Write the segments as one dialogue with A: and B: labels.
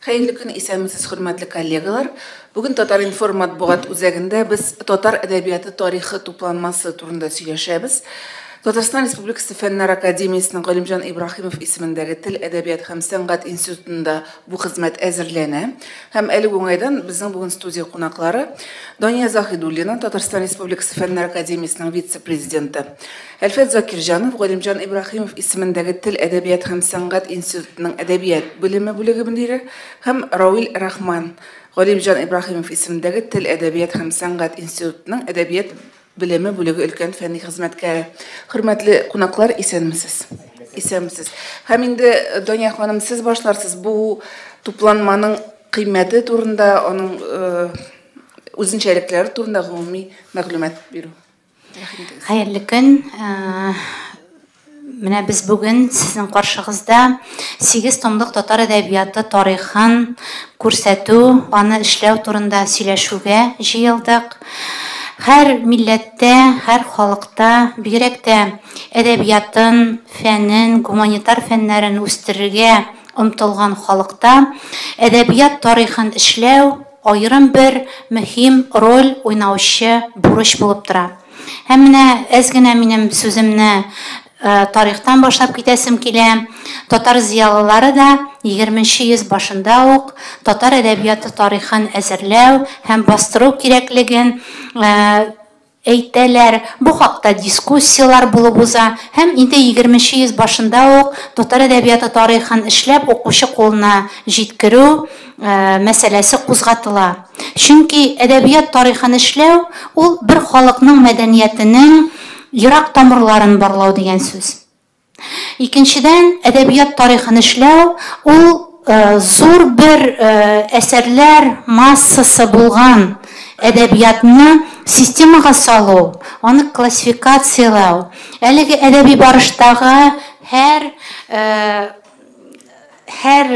A: Хәерле көн, исәнмесез, хөрмәтле коллегалар. Бүген Татар-информ матбугат үзәгендә без татар әдәбияты тарихы тупланмасы турында сөйләшәбез. Татарстан Республикасы Фәннәр академиясенең Галимҗан Ибраһимов исемендәге Тел, әдәбият һәм сәнгать институтында бу хезмәт әзерләнә. Һәм әлеге уңайдан безнең бүген студия кунаклары Дания Заһидуллина, Татарстан Республикасы Фәннәр академиясенең вице-президенты, Әлфәт Закирҗанов, Галимҗан Ибраһимов исемендәге Тел, әдәбият һәм сәнгать институтының әдәбият белеме бүлеге мөдире һәм Равил Рахман, Галимҗан Ибраһимов исемендәге Тел, әдәбият һәм сәнгать институтының әдәбият белеме бүлеге өлкән фәнни хезмәткәре. Хөрмәтле кунаклар, исәнмесез. Исәнмесез. Һәм инде, Дания ханым, сез башларсыз бу тупланманың кыйммәте турында, аның үзенчәлекләре турында гомуми мәгълүмат бирү.
B: Хәерле көн. Менә без бүген сезнең каршыгызда 8 томлык татар әдәбияты тарихын күрсәтү, аны эшләү турында сөйләшүгә җыелдык. Һәр милләттә, һәр халыкта, бигрәк тә әдәбиятын, фәнен, гуманитар фәннәрен үстерергә омтылган халыкта әдәбият тарихын эшләү аерым бер мөһим роль уйнаучы бурыч булып тора. Һәм менә әз генә минем сүземне тарихтан башлап китәсем килә. Татар зыялылары да егерменче йөз башында ук татар әдәбияты тарихын әзерләү һәм бастыру кирәклеген әйтәләр, бу хакта дискуссияләр булып уза һәм инде егерменче йөз башында ук татар әдәбияты тарихын эшләп укучы кулына җиткерү мәсьәләсе кузгатыла. Чөнки әдәбият тарихын эшләү ул бер халыкның мәдәниятенең ерак тамырларын барлау дигән сүз. Икенчедән, әдәбият тарихын эшләү ул зур бер әсәрләр массасы булган әдәбиятны системага салу, аны классификацияләү, әлеге әдәби барыштагы һәр һәр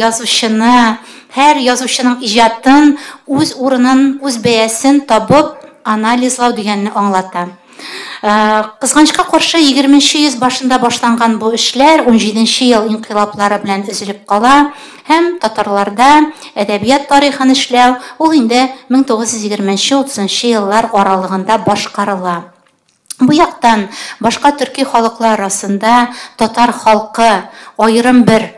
B: язучыны, һәр язучының иҗатын үз урынын, үз бәясен табып анализлау дигәнне аңлата. Кызганычка каршы, егерменче йөз башында башланган бу эшләр унҗиденче ел инкыйлаблары белән өзелеп кала һәм татарларда әдәбият тарихын эшләү ул инде 1920-30 еллар аралыгында башкарыла. Бу яктан башка төрки халыклар арасында татар халкы аерым бер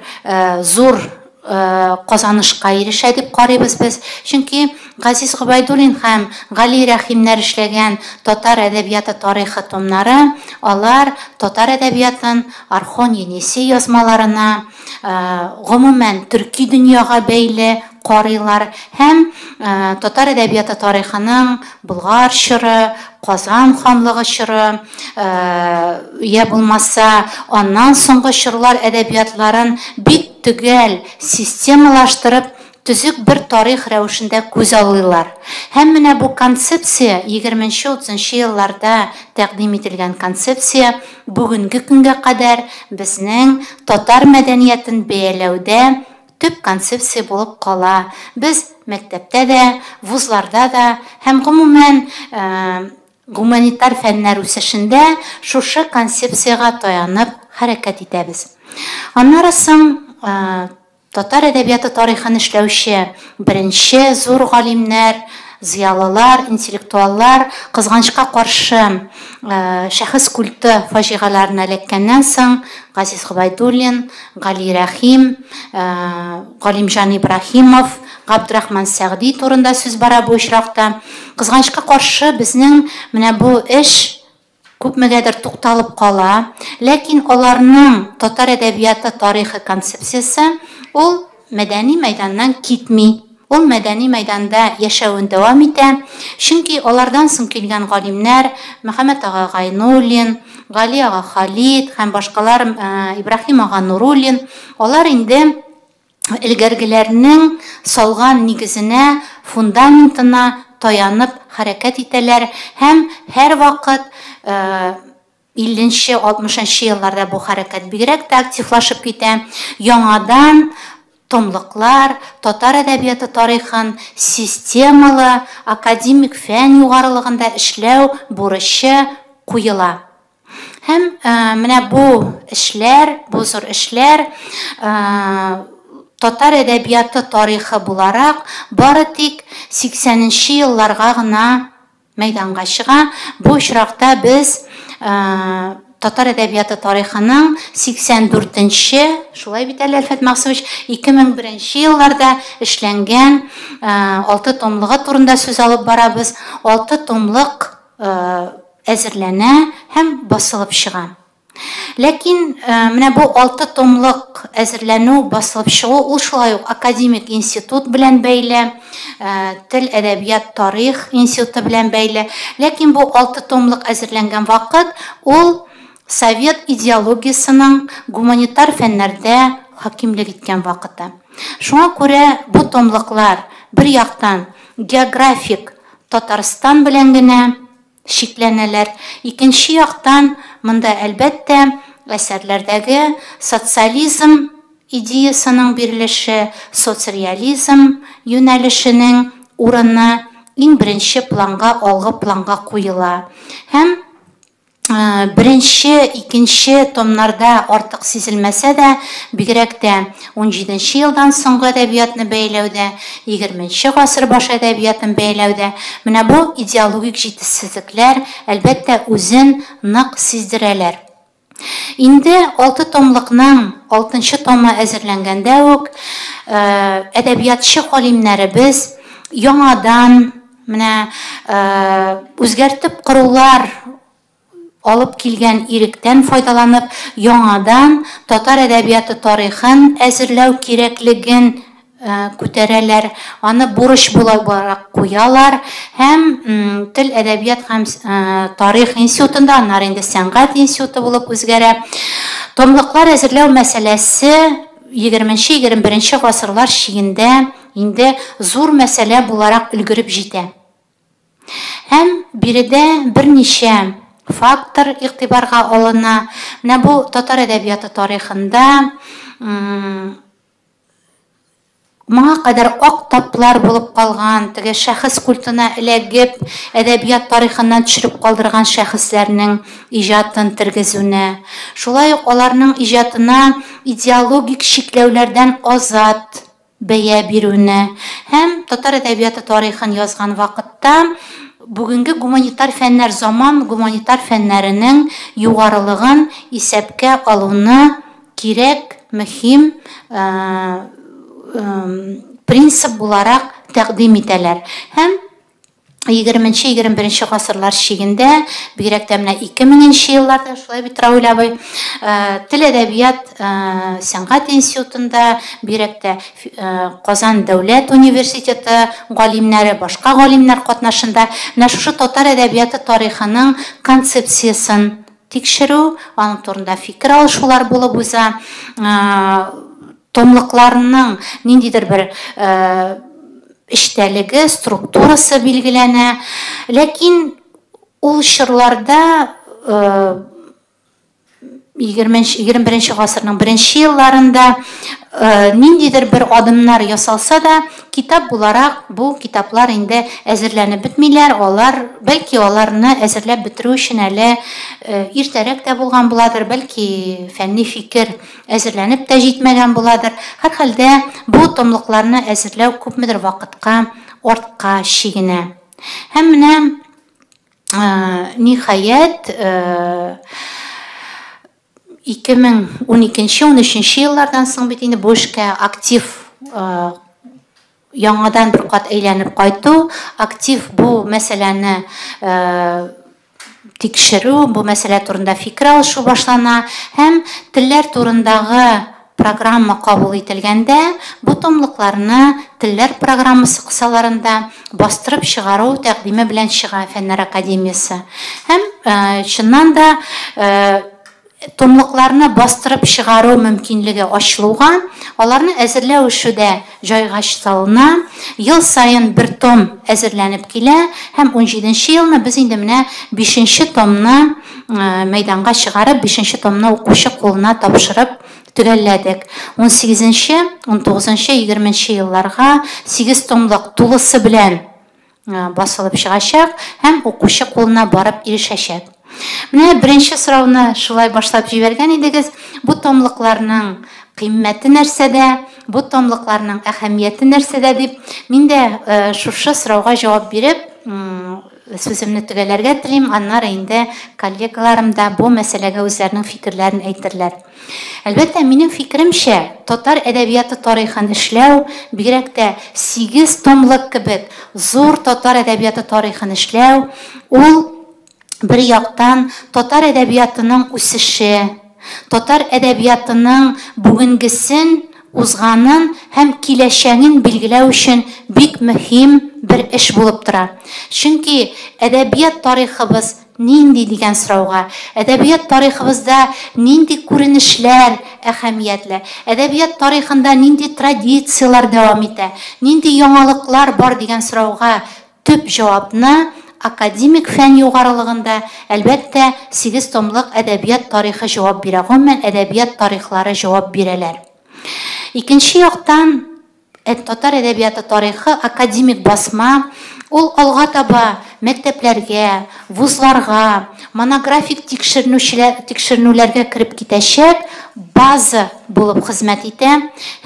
B: зур казанышка ирешә дип карыйбыз без. Чөнки Газиз Гобәйдуллин һәм Гали Рәхимнәр эшләгән татар әдәбияты тарихы томнары, алар татар әдәбиятын Орхон-Енисей язмаларына, гомумән төрки дөньяга бәйле карыйлар һәм татар әдәбияты тарихының Болгар чоры, Казан ханлыгы чоры, я булмаса аннан соңгы чорлар әдәбиятларын бик төгәл системалаштырып, төзек бер тарих рәвешендә күз аллыйлар. Һәм менә бу концепция, егерменче-утызынчы елларда тәкъдим ителгән концепция, бүгенге көнгә кадәр безнең татар мәдәниятен бәяләүдә төп концепция булып кала. Без мәктәптә дә, вузларда да һәм гомумән гуманитар фәннәр үсешендә шушы концепциягә таянып хәрәкәт итәбез. Аннары соң татар әдәбияты тарихын эшләүче беренче зур галимнәр, зыялылар, интеллектуаллар кызганычка каршы шәхес культы фаҗигаләренә эләккәннән соң Газиз Гобәйдуллин, Гали Рәхим, Галимҗан Ибраһимов, Габдрахман Сәгъди турында сүз бара бу очракта. Кызганычка каршы, безнең менә бу эш күпмегәдер тукталып кала, ләкин аларның татар әдәбияты тарихы концепциясе ул мәдәни мәйданнан китми. Ул мәдәни мәйданда яшәвен дәвам итә, чөнки алардан соң килгән галимнәр Мөхәммәт ага Гайнуллин, Гали ага Халид һәм башкалар, Ибраһим ага Нуруллин, алар инде элгәргеләрнең салган нигезенә, фундаментына таянып хәрәкәт итәләр һәм һәрвакыт илленче, алтмышынчы елларда бу хәрәкәт бигрәк тә активлашып китә. Яңадан томлыклар, татар әдәбияты тарихын системалы академик фән югарылыгында эшләү бурычы куела. Һәм менә бу эшләр, бу зур эшләр татар әдәбияты тарихы буларак бары тик 80 нче елларга гына мәйданга чыга. Бу очракта без татар әдәбияты тарихының 84 нче, шулай бит әле, Әлфәт Максимович, 2001 нче елларда эшләнгән алты томлыгы турында сүз алып барабыз. Алты томлык әзерләнә һәм басылып чыга. Ләкин менә бу алты томлык әзерләнү, басылып чыгу, ул шулай ук академик институт белән бәйле, тел, әдәбият, тарих институты белән бәйле. Ләкин бу алты томлык әзерләнгән вакыт ул совет идеологиясенең гуманитар фәннәрдә хакимлек иткән вакыты. Шуңа күрә бу томлыклар бер яктан географик Татарстан белән генә чикләнәләр. Икенче яктан, монда, әлбәттә, әсәрләрдәге социализм идеясының бирелеше, соцреализм юнәлешенең урыны иң беренче планга, алгы планга куела. Һәм беренче, икенче томнарда артык сизелмәсә дә, бигрәк тә 17нче елдан соңгы әдәбиятны бәяләүдә, 20нче гасыр башы әдәбиятын бәяләүдә менә бу идеологик җитешсезлекләр, әлбәттә, үзен нык сиздерәләр. Инде алты томлыкның алтынчы томы әзерләнгәндә үк, әдәбиятчы галимнәребез яңадан менә үзгәртеп корулар алып килгән иректән файдаланып, яңадан татар әдәбияты тарихын әзерләү кирәклеген күтәрәләр, аны бурыч буларак куялар һәм тел, әдәбият һәм тарих институтында, аннары инде сәнгать институты булып үзгәрә. Томлыклар әзерләү мәсьәләсе 20-21 гасырлар чигендә инде зур мәсьәлә буларак өлгереп җитә. Һәм биредә берничә фактор игътибарга алына. Менә бу татар әдәбияты тарихында моңа кадәр ак таплар булып калган, теге шәхес культына эләгеп, әдәбият тарихыннан төшереп калдырган шәхесләрнең иҗатын тергезүне, шулай ук аларның иҗатына идеологик чикләүләрдән азат бәя бирүне һәм татар әдәбияты тарихын язган вакытта бүгенге гуманитар фәннәр, заман гуманитар фәннәренең югарылыгын исәпкә алуны кирәк, мөһим принцип буларак тәкъдим итәләр. Һәм 20-21 гасырлар чигендә, бигрәк тә менә 2000 елларда, шулай бит, Рауль абый, тел, әдәбият, сәнгать институтында, бигрәк тә Казан дәүләт университеты галимнәре, башка галимнәр катнашында менә шушы татар әдәбияты тарихының концепциясен тикшерү, аның турында фикер алышулар булып уза, томлыкларының ниндидер бер эчтәлеге, структурасы билгеләнә. Ләкин ул чорларда, 21 гасырның беренче елларында ниндидер бер адымнар ясалса да, китап буларак бу китаплар инде әзерләнеп бетмиләр. Алар, бәлки, аларны әзерләп бетерү өчен әле иртәрәк тә булган буладыр, бәлки, фәнни фикер әзерләнеп тә җитмәгән буладыр. Һәрхәлдә, бу томлыкларны әзерләү күпмедер вакытка артка чигенә. Һәм менә, ниһаять, 2012, 13 еллардан соң бит инде бу эшкә актив яңадан бер кат әйләнеп кайту, актив бу мәсьәләне тикшерү, бу мәсьәлә турында фикер алышу башлана һәм телләр турындагы программа кабул ителгәндә бу томлыкларны телләр программасы кысаларында бастырып чыгару тәкъдиме белән чыга Фәннәр академиясе. Һәм чыннан да томлыкларны бастырып чыгару мөмкинлеге ачылуга, аларны әзерләү эше дә җайга салына. Ел саен бер том әзерләнеп килә һәм 17 елны без инде менә 5 томны мәйданга чыгарып, 5 томны укучы кулына тапшырып төгәлләдек. 18, 19, 20 елларга 8 томлык тулысы белән басылып чыгачак һәм укучы кулына барып ирешәчәк. Менә беренче сорауны шулай башлап җибәргән идегез. Бу томлыкларның кыйммәте нәрсәдә, бу томлыкларның әһәмияте нәрсәдә дип, мин дә шушы сорауга җавап биреп, сүземне төгәлләргә телим, аннары инде коллегаларым да бу мәсьәләгә үзләренең фикерләрен әйтерләр. Әлбәттә, минем фикеремчә, татар әдәбияты тарихын эшләү, бигрәк тә 8 томлык кебек зур татар әдәбияты тарихын эшләү, ул бер яктан татар әдәбиятының үсеше, татар әдәбиятының бүгенгесен, узганын һәм киләчәген билгеләү өчен бик мөһим бер эш булып тора. Чөнки әдәбият тарихыбыз нинди дигән сорауга, әдәбият тарихыбызда нинди күренешләр әһәмиятле, әдәбият тарихында нинди традицияләр дәвам итә, нинди яңалыклар бар дигән сорауга төп җавапны академик фән югарылыгында, әлбәттә, 8 томлык әдәбият тарихы җавап бирә, гомумән әдәбият тарихлары җавап бирәләр. Икенче яктан, татар әдәбияты тарихы академик басма, ул алга таба мәктәпләргә, вузларга, монографик тикшеренүләргә кереп китәчәк база булып хезмәт итә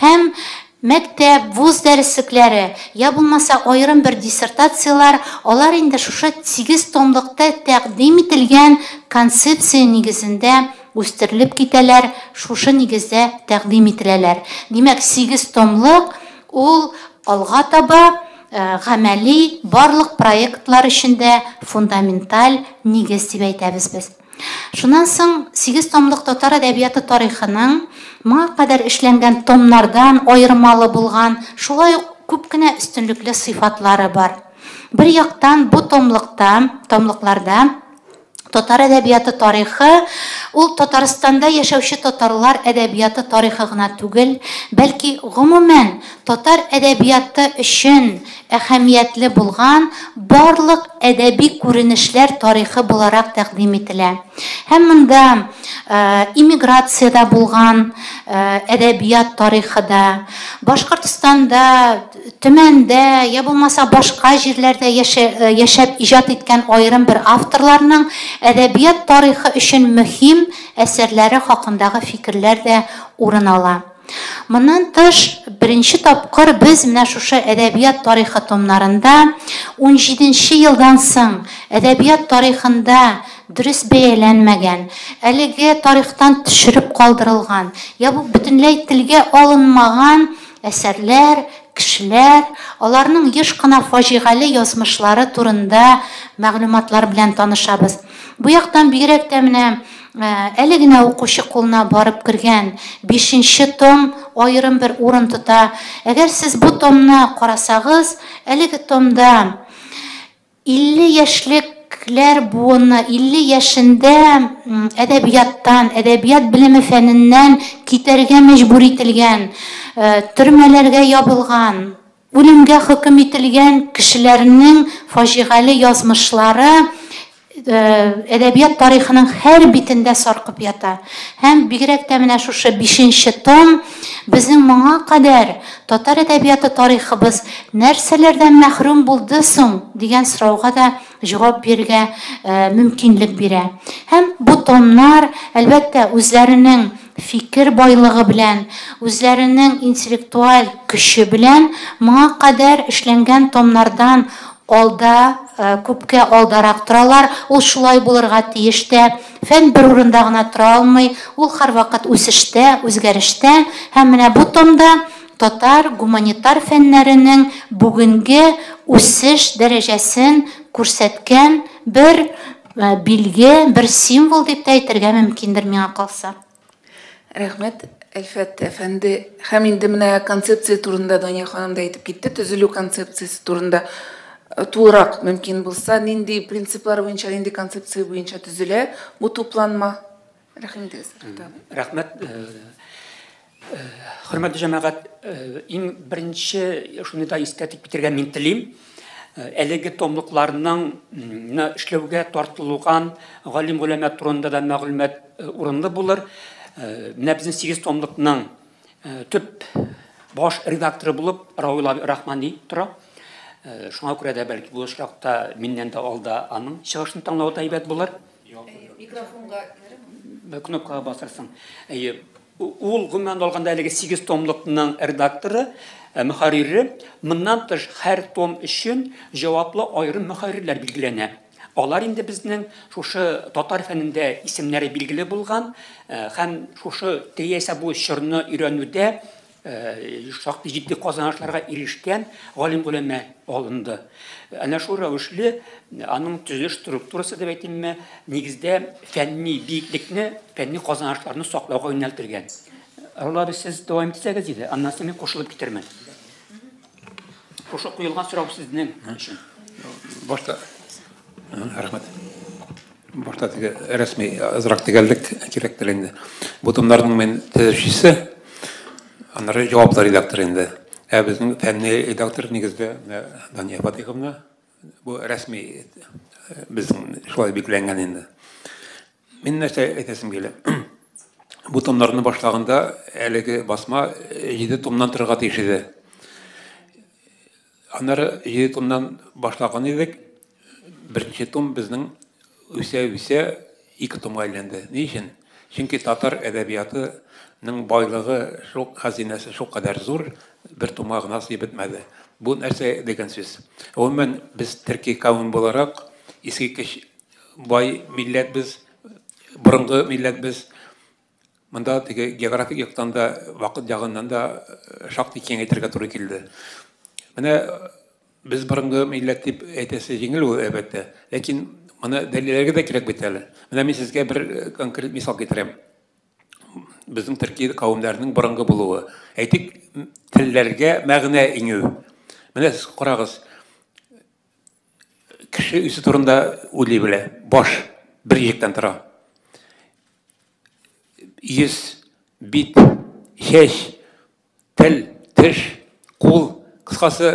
B: һәм мәктәп, вуз дәреслекләре, я булмаса аерым бер диссертацияләр, алар инде шушы 8 томлыкта тәкъдим ителгән концепция нигезендә үстерелеп китәләр, шушы нигездә тәкъдим ителәләр. Димәк, 8 томлык ул алга таба гамәли барлык проектлар өчен дә фундаменталь нигез дип әйтәбез без. Шуннан соң 8 томлык татар әдәбияты тарихының моңа кадәр эшләнгән томнардан аермалы булган, шулай ук күп кенә өстенлекле сыйфатлары бар. Бер яктан бу томлыкларда татар әдәбияты тарихы ул Татарстанда яшәүче татарлар әдәбияты тарихы гына түгел, бәлки гомумән татар әдәбияты өчен әһәмиятле булган барлык әдәби күренешләр тарихы буларак тәкъдим ителә. Һәм монда иммиграциядә булган әдәбият тарихы да, Башкортстанда, Төмәндә, я булмаса башка җирләрдә яшәп иҗат иткән аерым бер авторларның әдәбият тарихы өчен мөһим әсәрләре хакындагы фикерләр дә урын ала. Моннан тыш, беренче тапкыр без менә шушы әдәбият тарихы томнарында 17 елдан соң әдәбият тарихында дөрес бәяләнмәгән, әлеге тарихтан төшереп калдырылган, я бу бөтенләй телгә алынмаган әсәрләр, кешеләр, аларның еш кына фаҗигале язмышлары турында мәгълүматлар белән танышабыз. Бу яктан бигрәк тә менә әле генә укучы кулына барып кергән 5 том аерым бер урын тота. Әгәр сез бу томны карасагыз, әлеге томда 50 яшьлекләр буыны, 50 яшендә әдәбияттан, әдәбият белеме фәненнән китәргә мәҗбүр ителгән, төрмәләргә ябылган, үлемгә хөкем ителгән кешеләрнең фаҗигале язмышлары әдәбият тарихының һәр битендә саркып ята. Һәм бигрәк тә менә шушы 5 том безнең моңа кадәр татар әдәбияты тарихыбыз нәрсәләрдән мәхрүм булды соң дигән сорауга да җавап бирергә мөмкинлек бирә. Һәм бу томнар, әлбәттә, үзләренең фикер байлыгы белән, үзләренең интеллектуаль көче белән моңа кадәр эшләнгән томнардан алда, күпкә алдарак торалар. Ул шулай булырга тиеш тә. Фән бер урында гына тора алмый, ул һәрвакыт үсештә, үзгәрештә. Һәм менә бу томда татар гуманитар фәннәренең бүгенге үсеш дәрәҗәсен күрсәткән бер билге, бер символ дип тә әйтергә мөмкиндер миңа калса.
A: Рәхмәт, Әлфәт әфәнде. Һәм инде менә концепция турында Дания ханым да әйтеп китте, төзелү концепциясе турында тулырак мөмкин булса, нинди принциплар буенча, нинди концепция буенча төзелә бу тупланма? Рәхим итегез.
C: Рәхмәт. Хөрмәтле җәмәгать, иң беренче шуны да искәртеп китәргә мин телим. Әлеге томлыкларның эшләүгә тартылган галим голәмә турында да мәгълүмат урынлы булыр. Менә безнең 8 томлыкның төп баш редакторы булып Равил Рахмани тора. Шуңа күрә дә бәлки бу очракта миннән дә алда аның чыгышын тыңлау да әйбәт булыр.
A: Микрофонга
C: кнопкага басырсың. Әйе. Ул гомумән алганда әлеге 8 томлыкның редакторы, мөхәррире. Моннан тыш һәр том өчен җаваплы аерым мөхәррирләр билгеләнә. Алар инде безнең шушы татар фәнендә исемнәре билгеле булган һәм шушы яисә бу чорны өйрәнүдә шактый җитди казанышларга ирешкән галим-голәмә алынды. Әнә шул рәвешле аның төзелеш структурасы дип әйтимме, нигездә фәнни биеклекне, фәнни казанышларны саклауга юнәлтелгән. Алла, сез дәвам итсәгез иде, аннан соң мин кушылып китермен. Шушы куелган сорау сезнең өчен.
D: Башта рәхмәт. Башта теге рәсми азрак төгәллек кирәктер инде. Бу томнарның мин төзүчесе, аннары җаваплы редактор инде. Ә безнең фәнни редактор нигездә Дания Фатиховна. Бу рәсми безнең шулай билгеләнгән инде. Мин нәрсә әйтәсем килә. Бу томнарны башлаганда әлеге басма 7 томнан торырга тиеш иде. Аннары 7 томнан башлаган идек. Беренче том безнең үсә-үсә 2 томга әйләнде. Ни өчен? Чөнки татар әдәбиятының байлыгы, шул хәзинәсе шул кадәр зур, бер томга гына сыеп бетмәде. Бу нәрсә дигән сүз? Гомумән, без төрки кавем буларак искиткеч бай милләт без, борынгы милләт без. Монда теге географик яктан да, вакыт ягыннан да шактый киңәйтергә туры килде. Менә без борынгы милләт дип әйтәсе җиңел ул, әлбәттә. Ләкин моны дәлилләргә дә кирәк бит әле. Менә мин сезгә бер конкрет мисал китерәм. Безнең төрки кавемнәрнең борынгы булуы. Әйтик, телләргә мәгънә иңү. Менә сез карагыз. Кеше үзе турында уйлый белә. Баш бер җиктән тора. Йөз, бит, чәч, тел, теш, кул, кыскасы,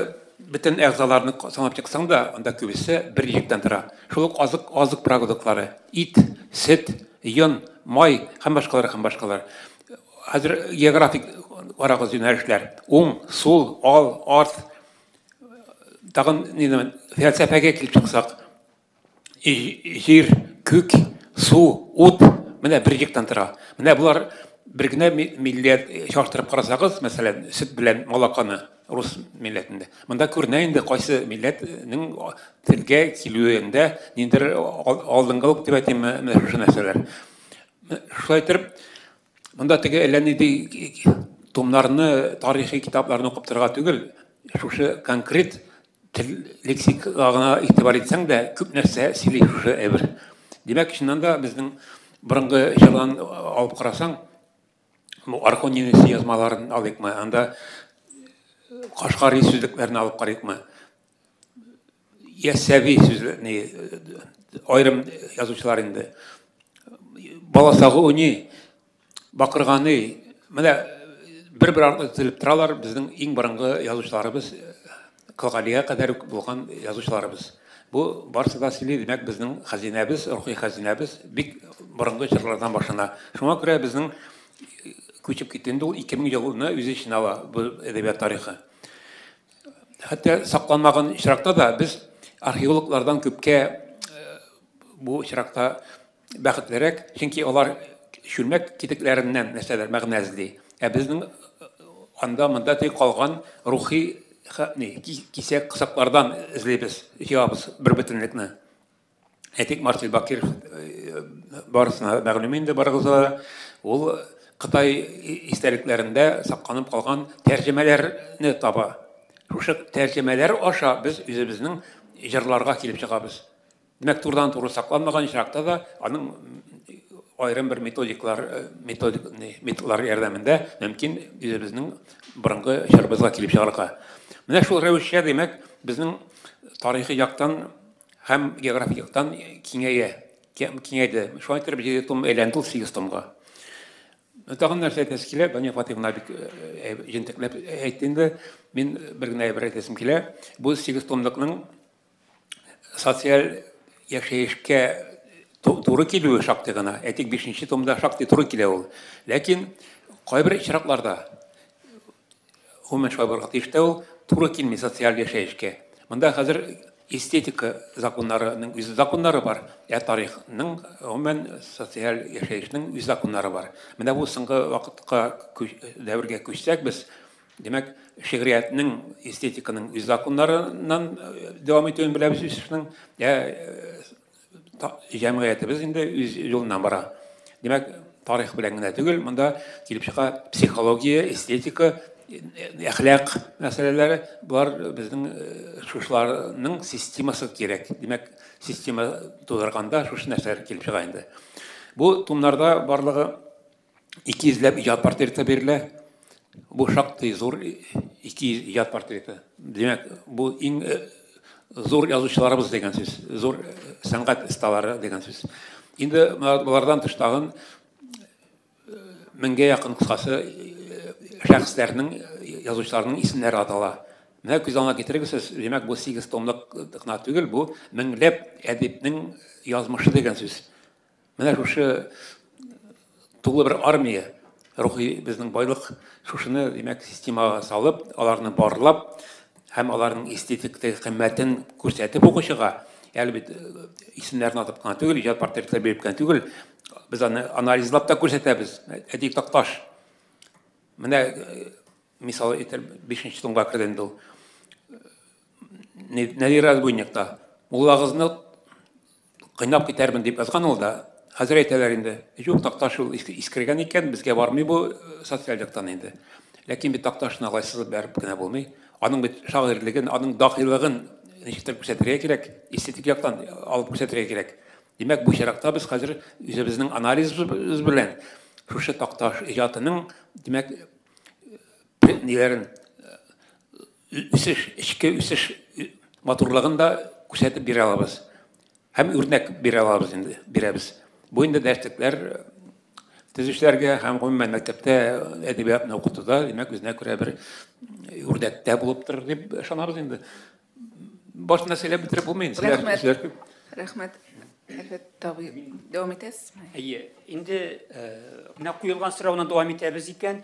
D: бөтен әгъзаларны санап чыксаң да, анда күбесе бер җиктән тора. Шул ук азык, азык продуктлары, ит, сөт, йон, май һәм башкалар, һәм башкалар. Хәзер географик карагыз юнәлешләр. Уң, сул, ал, арт. Тагын нидән фәлсәфәгә килеп чыксак, җир, күк, су, ут, менә бер җиктән тора. Менә булар бер генә милләт чагыштырып карасагыз, мәсәлән, сөт белән молоканы рус милләтендә. Монда күренә инде кайсы милләтнең телгә килүендә ниндидер алдынгылык дип әйтимме, менә шушы нәрсәләр. Шулай итеп, монда теге әллә нинди томнарны, тарихи китапларны укып торырга түгел, шушы конкрет тел лексикага гына игътибар итсәң дә, күп нәрсә сөйли шушы әйбер. Димәк, чыннан да безнең борынгы чордан алып карасаң, бу Орхон Енисей язмаларын алыйкмы, анда Кашгари сүзлекләрен алып карыйкмы, Ясәви сүзләрне, аерым язучылар инде, Баласагуни, Бакыргани, менә бер-бер артлы тезелеп торалар безнең иң борынгы язучыларыбыз, Колгалига кадәр үк булган язучыларыбыз. Бу барысы да сөйли, димәк, безнең хәзинәбез, рухи хәзинәбез бик борынгы чорлардан башлана. Шуңа күрә безнең күчеп китте инде ул 2000 елны үз эченә ала бу әдәбият тарихы. Хәтта сакланмаган очракта да без археологлардан күпкә бу очракта бәхетлерәк, чөнки алар чүлмәк китекләреннән нәрсәләр мәгънә эзли. Ә безнең анда монда тик калган рухи кисәк кысаклардан эзлибез, җыябыз бер бөтенлекне. Әйтик, Марсель Бакиров барысына мәгълүм инде, барыгызга да. Ул Кытай истәлекләрендә сакланып калган тәрҗемәләрне таба. Шушы тәрҗемәләр аша без үзебезнең җырларга килеп чыгабыз. Димәк, турыдан-туры сакланмаган очракта да аның аерым бер методиклар, методик, методлар ярдәмендә мөмкин үзебезнең борынгы чорыбызга килеп чыгарга. Менә шул рәвешчә, димәк, безнең тарихи яктан һәм географик яктан киңәя, киңәйде. Шулай итеп, 7 том әйләнде ул 8 томга. Тагын нәрсә әйтәсе килә, Дания Фатыйховна бик җентекләп әйтте инде. Мин бер генә әйбер әйтәсем килә. Бу 8 томлыкның социаль яшәешкә туры килүе шактый гына. Әйтик, 5 томда шактый туры килә ул. Ләкин кайбер очракларда, гомумән шулай булырга тиеш тә ул, туры килми социаль яшәешкә. Монда хәзер Эстетика законнарының үз законнары бар, ә тарихның, гомумән, социаль яшәешнең үз законнары бар. Менә бу соңгы вакытка дәвергә күчсәк без, димәк, шигъриятнең, эстетиканың үз законнарыннан дәвам итүен беләбез үсешнең, ә җәмгыятебез инде үз юлыннан бара. Димәк, тарих белән генә түгел, монда килеп чыга психология, эстетика, әхлак мәсьәләләре, болар безнең шушыларның системасы кирәк. Димәк, система тудырганда шушы нәрсәләр килеп чыга инде. Бу томнарда барлыгы 200 ләп иҗат портреты бирелә. Бу шактый зур 200 иҗат портреты. Димәк, бу иң зур язучыларыбыз дигән сүз, зур сәнгать осталары дигән сүз. Инде болардан тыш тагын меңгә якын кыскасы шәхесләрнең, язучыларның исемнәре атала. Менә күз алдына китерегез сез, димәк, бу 8 томлык кына түгел, бу меңләп әдипнең язмышы дигән сүз. Менә шушы тулы бер армия, рухи безнең байлык, шушыны, димәк, системага салып, аларны барлап һәм аларның эстетик кыйммәтен күрсәтеп укучыга, әле бит исемнәрен атып кына түгел, иҗат портретлары биреп кенә түгел, без аны анализлап та күрсәтәбез. Әдип Такташ. Менә мисал итеп 5 томга керде инде ул. Нәдир Разбойникта муллагызны кыйнап китәрмен дип язган ул да. Хәзер әйтәләр инде, юк, Такташ ул искергән икән, безгә бармый бу социаль яктан инде. Ләкин бит Такташны алай сызып бәреп кенә булмый. Аның бит шагыйрьлеген, аның дахилыгын ничектер күрсәтергә кирәк, эстетик яктан алып күрсәтергә кирәк. Димәк, бу чиракта без хәзер үзебезнең анализыбыз белән шушы Такташ иҗатының, димәк, ниләрен, үсеш, эчке үсеш матурлыгын да күрсәтеп бирә алабыз. Һәм үрнәк бирә алабыз инде, бирәбез. Бу инде дәреслекләр төзүчеләргә һәм гомумән мәктәптә әдәбиятны укытуда, димәк, үзенә күрә бер үрнәктә булып торыр дип ышанабыз инде. Башына сөйләп бетереп булмый инде.
A: Рәхмәт. Рәхмәт. Әлфәт абый, дәвам итәсезме?
C: Әйе, инде менә куелган сорауны дәвам итәбез икән,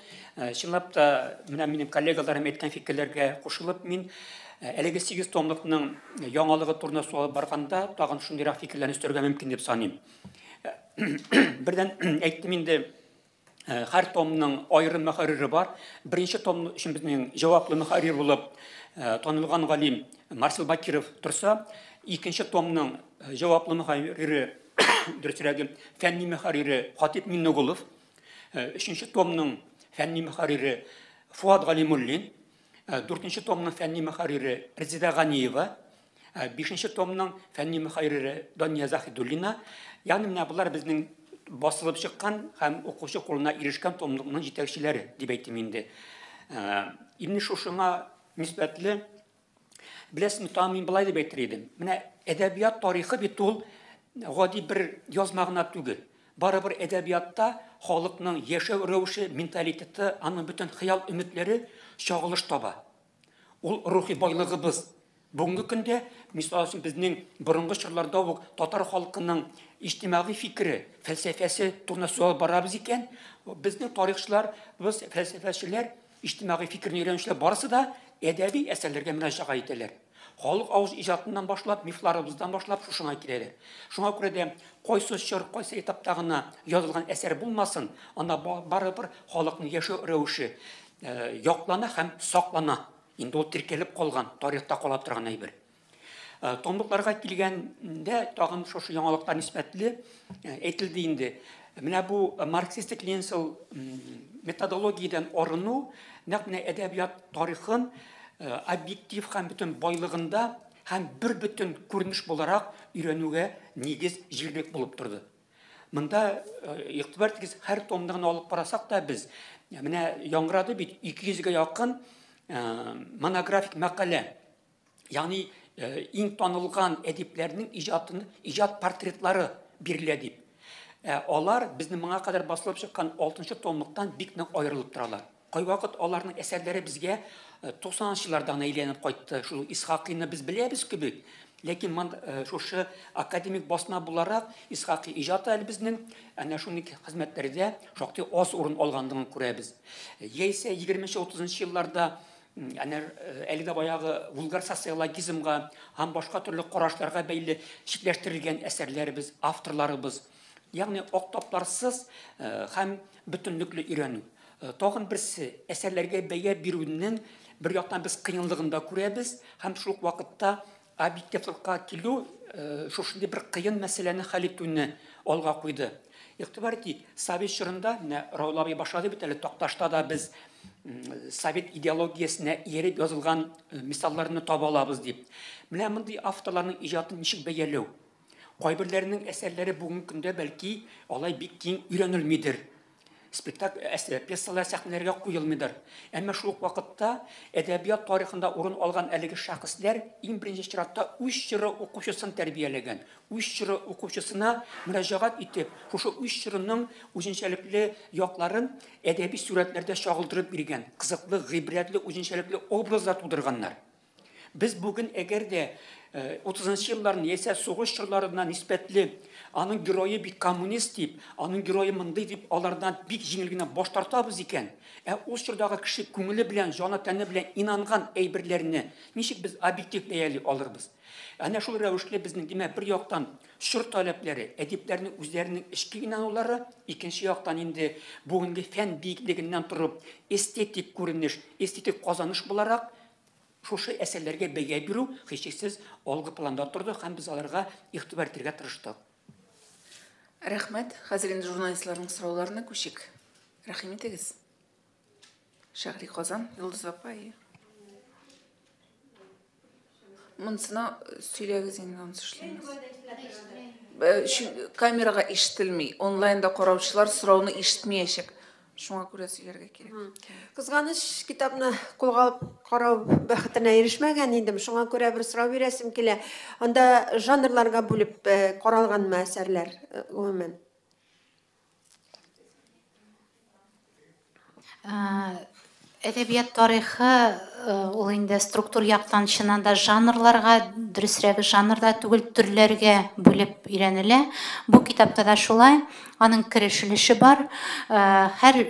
C: чынлап та менә минем коллегаларым әйткән фикерләргә кушылып, мин әлеге 8 томлыкның яңалыгы турында сүз алып барганда тагын шундыйрак фикерләрне өстәргә мөмкин дип саныйм. Бердән әйттем инде, һәр томның аерым мөхәррире бар. Беренче том өчен безнең җаваплы мөхәррир булып танылган галим Марсел Бакиров торса, икенче томның җаваплы мөхәррире, дөресрәге, фәнни мөхәррире Хатип Миннегулов, өченче томның фәнни мөхәррире Фуат Галимуллин, дүртенче томның фәнни мөхәррире Резеда Ганиева, бишенче томның фәнни мөхәррире Дания Заһидуллина. Ягъни менә болар безнең басылып чыккан һәм укучы кулына ирешкән томлыкның җитәкчеләре дип әйтим инде. Инде шушыңа нисбәтле, беләсезме, тагын мин былай дип әйтер идем. Менә әдәбият тарихы бит ул гади бер язма гына түгел. Барыбер әдәбиятта халыкның яшәү рәвеше, менталитеты, аның бөтен хыял өметләре чагылыш таба. Ул рухи байлыгыбыз. Бүгенге көндә, мисал өчен, безнең борынгы чорларда ук татар халкының иҗтимагый фикере, фәлсәфәсе турында сүз алып барабыз икән, безнең тарихчылар, без фәлсәфәчеләр, иҗтимагый фикерне өйрәнүчеләр барысы да әдәби әсәрләргә мөрәҗәгать итәләр. Халык авыз иҗатыннан башлап, мифларыбыздан башлап шушыңа киләләр. Шуңа күрә дә кайсы чор, кайсы этапта гына язылган әсәр булмасын, анда барыбер халыкның яшәү рәвеше яклана һәм саклана. Инде ул теркәлеп калган, тарихта кала торган әйбер. Томлыкларга килгәндә тагын шушы яңалыклар нисбәтле әйтелде инде. Менә бу марксистик ленинчыл методологиядән арыну нәкъ менә әдәбият тарихын объектив һәм бөтен байлыгында һәм бер бөтен күренеш буларак өйрәнүгә нигез җирлек булып торды. Монда игътибар итегез, һәр томны гына алып карасак та без, менә яңгырады бит 200гә якын монографик мәкалә, ягъни иң танылган әдипләрнең иҗатын, иҗат портретлары бирелә дип. Алар безнең моңа кадәр басылып чыккан 6 томлыктан бик нык аерылып торалар. Кайвакыт аларның әсәрләре безгә 90-нчы еллардан әйләнеп кайтты. Шул Исхакыйны без беләбез кебек, ләкин шушы академик басма буларак Исхакый иҗаты әле безнең әнә шундый хезмәтләрдә шактый аз урын алганлыгын күрәбез. Яисә 20-30 елларда Әнә әле дә баягы вульгар социологизмга һәм башка төрле карашларга бәйле читләштерелгән әсәрләребез, авторларыбыз. Ягъни ак тапларсыз һәм бөтенлекле өйрәнү. Тагын берсе, әсәрләргә бәя бирүнең бер яктан без кыенлыгын да күрәбез һәм шул ук вакытта объективлыкка килү шушындый бер кыен мәсьәләне хәл итүне алга куйды. Игътибар итик, совет чорында, менә Раул абый башлады бит әле, Такташта да без совет идеологиясенә ияреп язылган мисалларны таба алабыз дип. Менә мондый авторларның иҗатын ничек бәяләү? Кайберләренең әсәрләре бүгенге көндә бәлки алай бик киң өйрәнелмидер. Спектакль, пьесалар сәхнәләргә куелмыйдыр. Әмма шул ук вакытта әдәбият тарихында урын алган әлеге шәхесләр иң беренче чиратта үз чоры укучысын тәрбияләгән, үз чоры укучысына мөрәҗәгать итеп, шушы үз чорының үзенчәлекле якларын әдәби сурәтләрдә чагылдырып биргән, кызыклы, гыйбрәтле, үзенчәлекле образлар тудырганнар. Без бүген әгәр дә 30 елларны яисә сугыш чорларына нисбәтле аның герое бит коммунист дип, аның герое мондый дип алардан бик җиңел генә баш тартабыз икән, ә ул чордагы кеше күңеле белән, җаны тәне белән инанган әйберләрне ничек без объектив бәяли алырбыз? Әнә шул рәвешле безнең, димәк, бер яктан чор таләпләре, әдипләрнең үзләренең эчке инанулары, икенче яктан инде бүгенге фән биеклегеннән торып эстетик күренеш, эстетик казаныш буларак шушы әсәрләргә бәя бирү һичшиксез алгы планда торды һәм без аларга игътибар итәргә тырыштык.
A: Рәхмәт. Хәзер инде журналистларның сорауларына күчик. Рәхим итегез. Шәһри Казан, Йолдыз апа. Монысына сөйләгез инде, анысы эшләмәс. Камерага ишетелми. Онлайнда караучылар сорауны ишетмәячәк. Шуңа күрә сөйләргә кирәк.
E: Кызганыч, китапны кулга алып карау бәхетенә ирешмәгән идем. Шуңа күрә бер сорау бирәсем килә. Анда жанрларга бүлеп каралганмы әсәрләр гомумән?
B: Әдәбият тарихы ул инде структур яктан чыннан да жанрларга, дөресрәге жанрда түгел, төрләргә бүлеп өйрәнелә. Бу китапта да шулай. Аның кереш өлеше бар. Һәр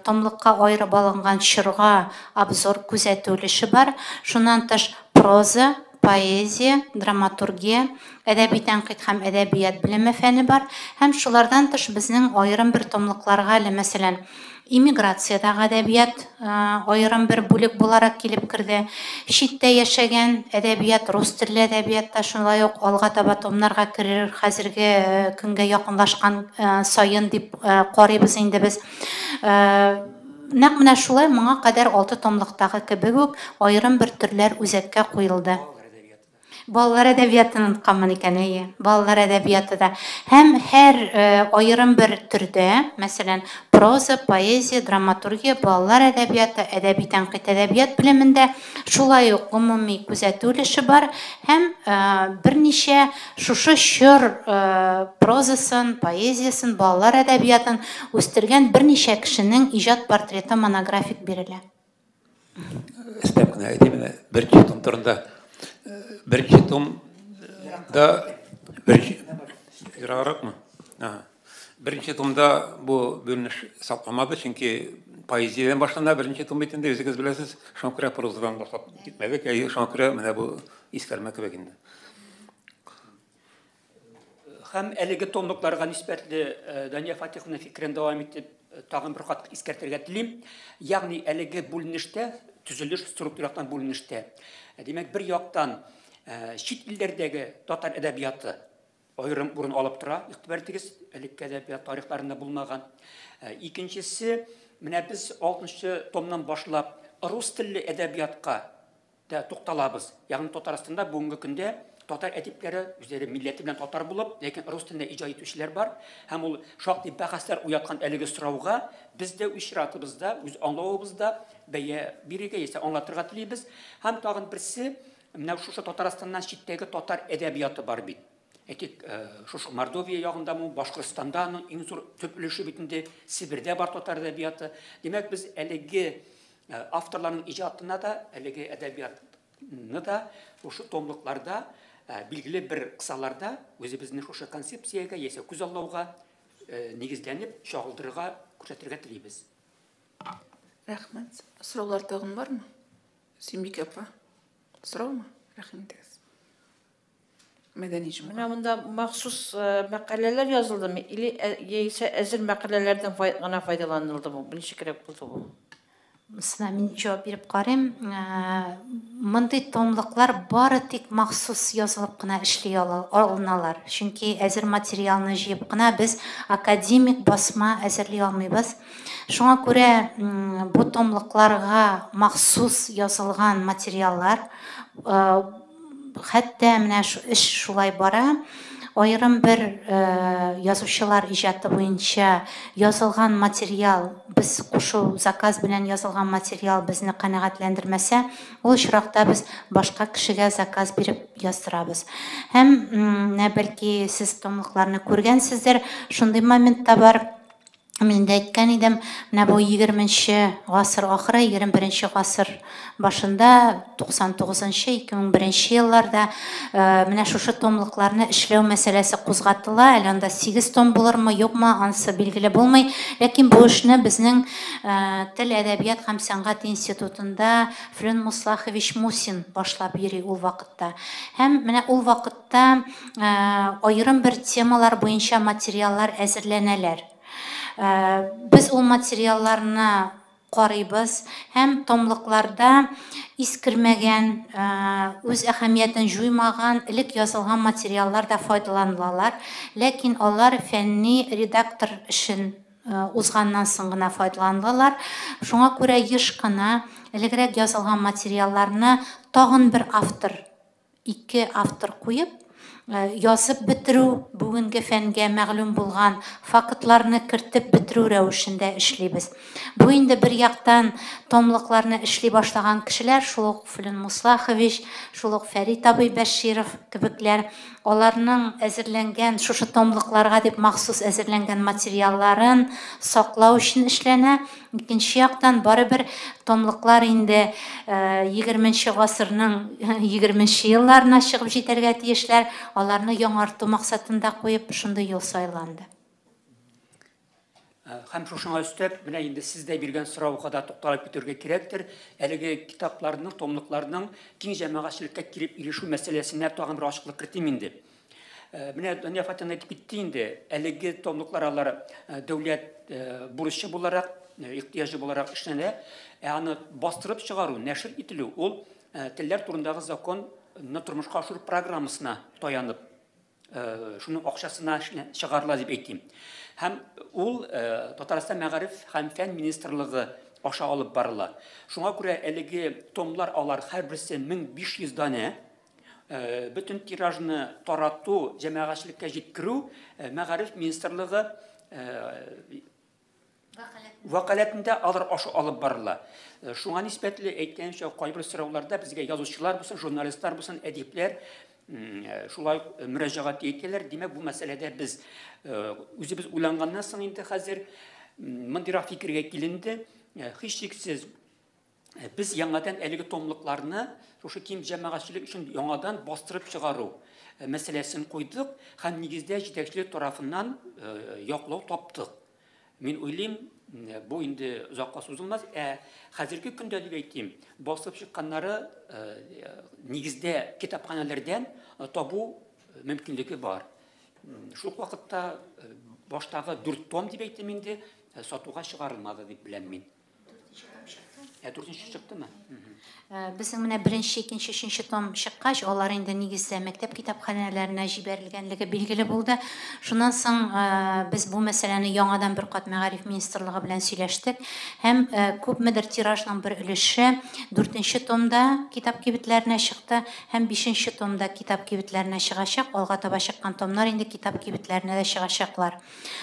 B: томлыкка аерып алынган чорга обзор, күзәтү өлеше бар. Шуннан тыш проза, поэзия, драматургия, әдәби тәнкыйть һәм әдәбият белеме фәне бар. Һәм шулардан тыш безнең аерым бер томлыкларга әле, мәсәлән, иммиграциядәге әдәбият аерым бер бүлек буларак килеп керде. Читтә яшәгән әдәбият, рус телле әдәбият та шулай ук алга таба томнарга керер, хәзерге көнгә якынлашкан саен дип карыйбыз инде без. Нәкъ менә шулай моңа кадәр 6 томлыктагы кебек үк аерым бер төрләр үзәккә куелды. Балалар әдәбиятын онытканмын икән, әйе. Балалар әдәбияты да. Һәм һәр аерым бер төрдә, мәсәлән, проза, поэзия, драматургия, балалар әдәбияты, әдәби тәнкыйть әдәбият белемендә шулай ук гомуми күзәтү өлеше бар һәм берничә шушы чор прозасын, поэзиясын, балалар әдәбиятын үстергән берничә кешенең иҗат портреты монографик бирелә.
D: Өстәп кенә әйтим, менә беренче том турында. Беренче том да беренче ерагракмы? Беренче томда бу бүленеш сакланмады, чөнки поэзиядән башлана беренче том бит инде, үзегез беләсез. Шуңа күрә прозадан башлап китмәдек. Әйе, шуңа күрә менә бу искәрмә кебек инде.
C: Һәм әлеге томлыкларга нисбәтле Дания Фатиховна фикерен дәвам итеп тагын бер кат искәртергә телим. Ягъни әлеге бүленештә, төзелеш структура яктан бүленештә. Димәк, бер яктан чит илләрдәге татар әдәбияты аерым урын алып тора, игътибар итегез, элекке әдәбият тарихларында булмаган. Икенчесе, менә без 6 томнан башлап рус телле әдәбиятка да тукталабыз. Ягъни Татарстанда бүгенге көндә татар әдипләре үзләре милләте белән татар булып, ләкин рус телендә иҗат итүчеләр бар. Һәм ул шактый бәхәсләр уяткан әлеге сорауга без дә үз чиратыбызда, үз аңлавыбызда бәя бирергә яисә аңлатырга телибез. Һәм тагын берсе, менә шушы Татарстаннан читтәге татар әдәбияты бар бит. Әйтик, шушы Мордовия ягындамы, Башкортстанда аның иң зур төп өлеше бит инде, Себердә бар татар әдәбияты. Димәк, без әлеге авторларның иҗатына да, әлеге әдәбиятны да шушы томлыкларда, билгеле бер кысаларда үзебезнең шушы концепциягә яисә күзаллауга нигезләнеп чагылдырырга, күрсәтергә телибез.
A: Рәхмәт. Сораулар тагын бармы? Сөембикә апа, сораумы? Рәхим итегез. Мәдәни җомга.
F: Менә монда махсус мәкаләләр язылдымы или яисә әзер мәкаләләрдән гына файдаланылдымы? Ничегрәк булды бу?
B: Монысына мин җавап биреп карыйм. Мондый томлыклар бары тик махсус язылып кына эшли алыналар. Чөнки әзер материалны җыеп кына без академик басма әзерли алмыйбыз. Шуңа күрә бу томлыкларга махсус язылган материаллар, хәтта менә эш шулай бара, аерым бер язучылар иҗаты буенча язылган материал, без кушу, заказ белән язылган материал безне канәгатьләндермәсә, ул очракта без башка кешегә заказ биреп яздырабыз. Һәм менә бәлки сез томлыкларны күргәнсездер, шундый момент та бар. Мин дә әйткән идем, менә бу 20 гасыр ахыры, 21 гасыр башында, 99-нчы, 2001 елларда менә шушы томлыкларны эшләү мәсьәләсе кузгатыла. Әле анда 8 том булырмы, юкмы, анысы билгеле булмый. Ләкин бу эшне безнең Тел, әдәбият һәм сәнгать институтында Флүн Муслахович Мусин башлап йөри ул вакытта. Һәм менә ул вакытта аерым бер темалар буенча материаллар әзерләнәләр. Без ул материалларны карыйбыз һәм томлыкларда искермәгән, үз әһәмиятен җуймаган, элек язылган материаллар да файдаланылалар, ләкин алар фәнни редактор эшен узганнан соң гына файдаланылалар. Шуңа күрә еш кына элегрәк язылган материалларны тагын бер автор, ике автор куеп, язып бетерү, бүгенге фәнгә мәгълүм булган фактларны кертеп бетерү рәвешендә эшлибез. Бу инде бер яктан томлыкларны эшли башлаган кешеләр, шул ук Флүн Муслахович, шул ук Фәрит абый Бәширов кебекләр, аларның әзерләнгән шушы томлыкларга дип махсус әзерләнгән материалларын саклау өчен эшләнә. Икенче яктан барыбер томлыклар инде 20 гасырның 20 елларына чыгып җитәргә тиешләр, аларны яңарту максатында куеп шундый юл сайланды.
C: Һәм шушыңа өстәп, менә инде сез дә биргән сорауга да тукталып китәргә кирәктер. Әлеге китапларның, томлыкларның киң җәмәгатьчелеккә килеп ирешү мәсьәләсенә тагын бер ачыклык кертим инде. Менә Дания Фатина әйтеп китте инде, әлеге томлыклар алар дәүләт бурычы буларак, ихтыяҗы буларак эшләнә. Ә аны бастырып чыгару, нәшер ителү ул телләр турындагы законны тормышка ашыру программасына таянып, шуның акчасына чыгарыла дип әйтим. Һәм ул Татарстан Мәгариф һәм фән министрлыгы аша алып барыла. Шуңа күрә әлеге томлар алар һәрберсе 1500 данә. Бөтен тиражны тарату, җәмәгатьчелеккә җиткерү Мәгариф министрлыгы вәкаләтендә алар аша алып барыла. Шуңа нисбәтле әйткәнчә, кайбер сорауларда безгә язучылар булсын, журналистлар булсын, әдипләр шулай мөрәҗәгать итәләр. Димәк, бу мәсьәләдә без үзебез уйланганнан соң инде хәзер мондыйрак фикергә киленде. Һичшиксез без яңадан әлеге томлыкларны шушы киң җәмәгатьчелек өчен яңадан бастырып чыгару мәсьәләсен куйдык һәм нигездә җитәкчелек тарафыннан яклау таптык. Мин уйлыйм, бу инде озакка сузылмас. Ә хәзерге көндә дип әйтим, басып чыкканнары нигездә китапханәләрдән табу мөмкинлеге бар. Шул ук вакытта баштагы 4 том дип әйтим инде, сатуга чыгарылмады дип беләм мин. Ә 4-нче чыктымы?
B: Безнең менә 1-нче, 2-нче, 3-нче том чыккач, алар инде нигездә мәктәп китапханәләренә җибәрелгәнлеге билгеле булды. Шуннан соң без бу мәсьәләне яңадан бер кат Мәгариф министрлыгы белән сөйләштек һәм күпмедер тиражның бер өлеше 4-нче томда китап кибетләренә чыкты һәм 5-нче томда китап кибетләренә чыгачак. Алга таба чыккан томнар инде китап кибетләренә дә чыгачаклар.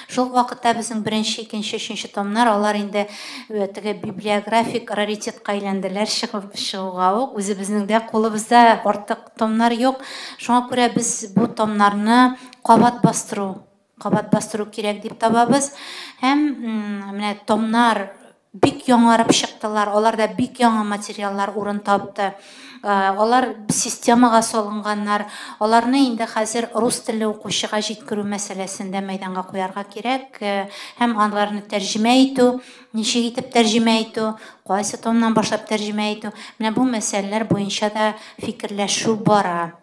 B: Шул вакытта безнең 1-нче, 2-нче, 3-нче томнар алар инде теге библиографик раритетка әйләнделәр чыгуга ук. Үзебезнең дә кулыбызда артык томнар юк. Шуңа күрә без бу томнарны кабат бастыру кирәк дип табабыз. Һәм менә томнар бик яңарып чыктылар, аларда бик яңа материаллар урын тапты. Алар системага салынганнар. Аларны инде хәзер рус телле укучыга җиткерү мәсьәләсен дә мәйданга куярга кирәк һәм аларны тәрҗемә итү, ничек итеп тәрҗемә итү, кайсы томнан башлап тәрҗемә итү, менә бу мәсьәләләр буенча да фикерләшү бара.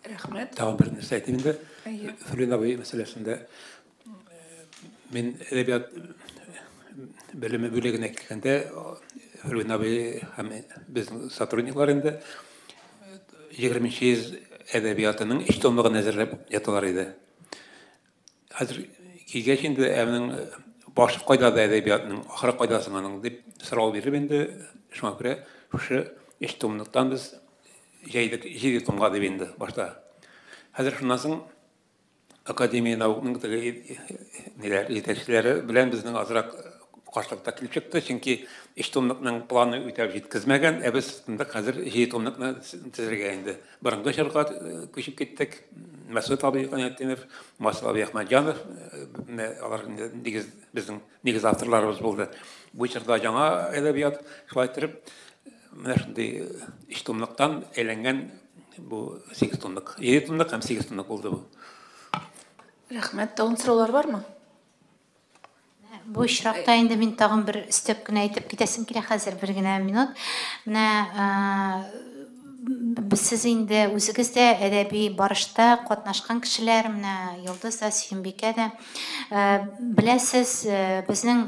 A: Рәхмәт.
D: Тагын бер нәрсә әйтим инде. Флүн абый мәсьәләсендә мин әдәбият белеме бүлегенә килгәндә Флүн абый һәм безнең сотрудниклар инде 20 йөз әдәбиятының өч томлыгын әзерләп яталар иде. Хәзер килгәч инде әмнең башы кайда да әдәбиятның, ахыры кайда соң аның дип сорау биреп инде, шуңа күрә шушы өч томлыктан без җәйдек, җиде томга дип инде башта. Хәзер шуннан соң Академия наукның теге ниләр җитәкчеләре белән безнең азрак каршылыкта килеп чыкты, чөнки өч томлыкның планы үтәп җиткезмәгән, ә без тотындык хәзер җиде томлыкны төзергә инде. Борынгы чорга күчеп киттек. Мәсгут абый Гайнетдинов, Масыл абый Әхмәтҗанов, менә алар инде нигез, безнең нигез авторларыбыз булды. Бу чорда яңа әдәбият, шулай иттереп, менә шундый өч томлыктан әйләнгән бу 8 томлык. 7 томлык һәм 8 томлык булды бу.
A: Рәхмәт. Тагын сораулар бармы?
B: Бу очракта инде мин тагын бер өстәп кенә әйтеп китәсем килә хәзер бер генә минут. Менә сез инде үзегез дә әдәби барышта катнашкан кешеләр, менә Йолдыз да, Сөембикә дә. Беләсез, безнең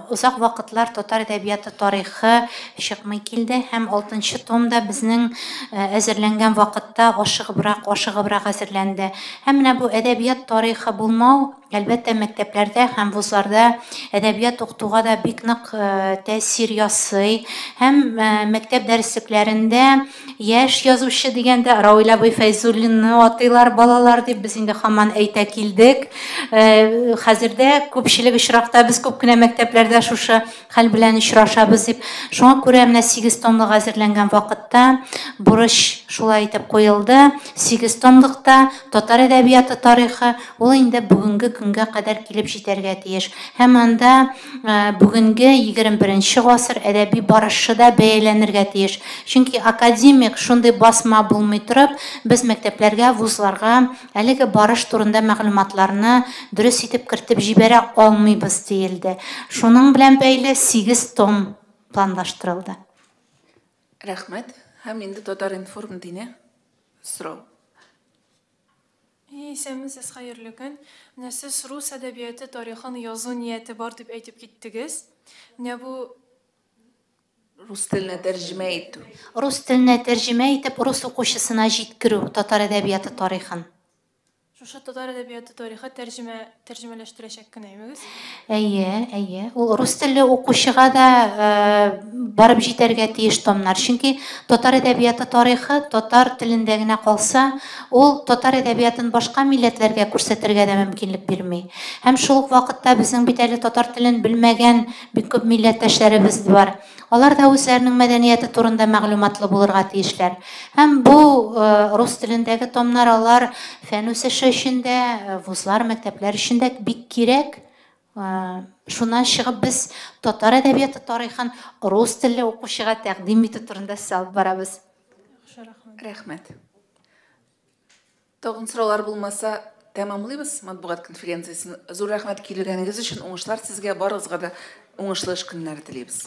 B: озак вакытлар татар әдәбияты тарихы чыкмый килде һәм 6 томда безнең әзерләнгән вакытта ашыгыбрак, ашыгыбрак әзерләнде. Һәм менә бу әдәбият тарихы булмау, әлбәттә, мәктәпләрдә һәм вузларда әдәбият укытуга да бик нык тәэсир ясый. Һәм мәктәп дәреслекләрендә яшь язучы дигәндә Равил абый Фәйзуллинны атыйлар балалар дип без инде һаман әйтә килдек. Хәзер дә күпчелек очракта без күп кенә мәктәпләрдә шушы хәл белән очрашабыз дип. Шуңа күрә менә 8 томлык әзерләнгән вакытта бурыч шулай итеп куелды. 8 томлыкта татар әдәбияты тарихы ул инде бүгенге көнгә кадәр килеп җитәргә тиеш. Һәм анда бүгенге 21 гасыр әдәби барышы да бәяләнергә тиеш. Чөнки академик шундый басма булмый торып, без мәктәпләргә, вузларга әлеге барыш турында мәгълүматларны дөрес итеп кертеп җибәрә алмыйбыз диелде. Шуның белән бәйле 8 том планлаштырылды.
A: Рәхмәт. Һәм инде Татар-информ дине сорау.
G: Исәнмесез, хәерле көн. Менә сез рус әдәбияты тарихын язу нияте бар дип әйтеп киттегез. Менә бу
A: рус теленә тәрҗемә итү.
B: Рус теленә тәрҗемә итеп, рус укучысына җиткерү татар әдәбияты тарихын.
G: Шушы татар әдәбияты тарихы тәрҗемә тәрҗемәләштерәчәк кенә имегез?
B: Әйе, әйе. Ул рус телле укучыга да барып җитәргә тиеш томнар. Чөнки татар әдәбияты тарихы татар телендә генә калса, ул татар әдәбиятын башка милләтләргә күрсәтергә дә мөмкинлек бирми. Һәм шул ук вакытта безнең бит әле татар телен белмәгән бик күп милләттәшләребез бар. Алар да үзләренең мәдәнияте турында мәгълүматлы булырга тиешләр. Һәм бу рус телендәге томнар алар фән үсеше өчен дә, вузлар, мәктәпләр өчен дә бик кирәк. Шуннан чыгып без татар әдәбияты тарихын рус телле укучыга тәкъдим итү турында сүз алып барабыз.
A: Рәхмәт. Тагын сораулар булмаса, тәмамлыйбыз матбугат конференциясен. Зур рәхмәт килгәнегез өчен, уңышлар сезгә, барыгызга да уңышлы эш көннәре телибез.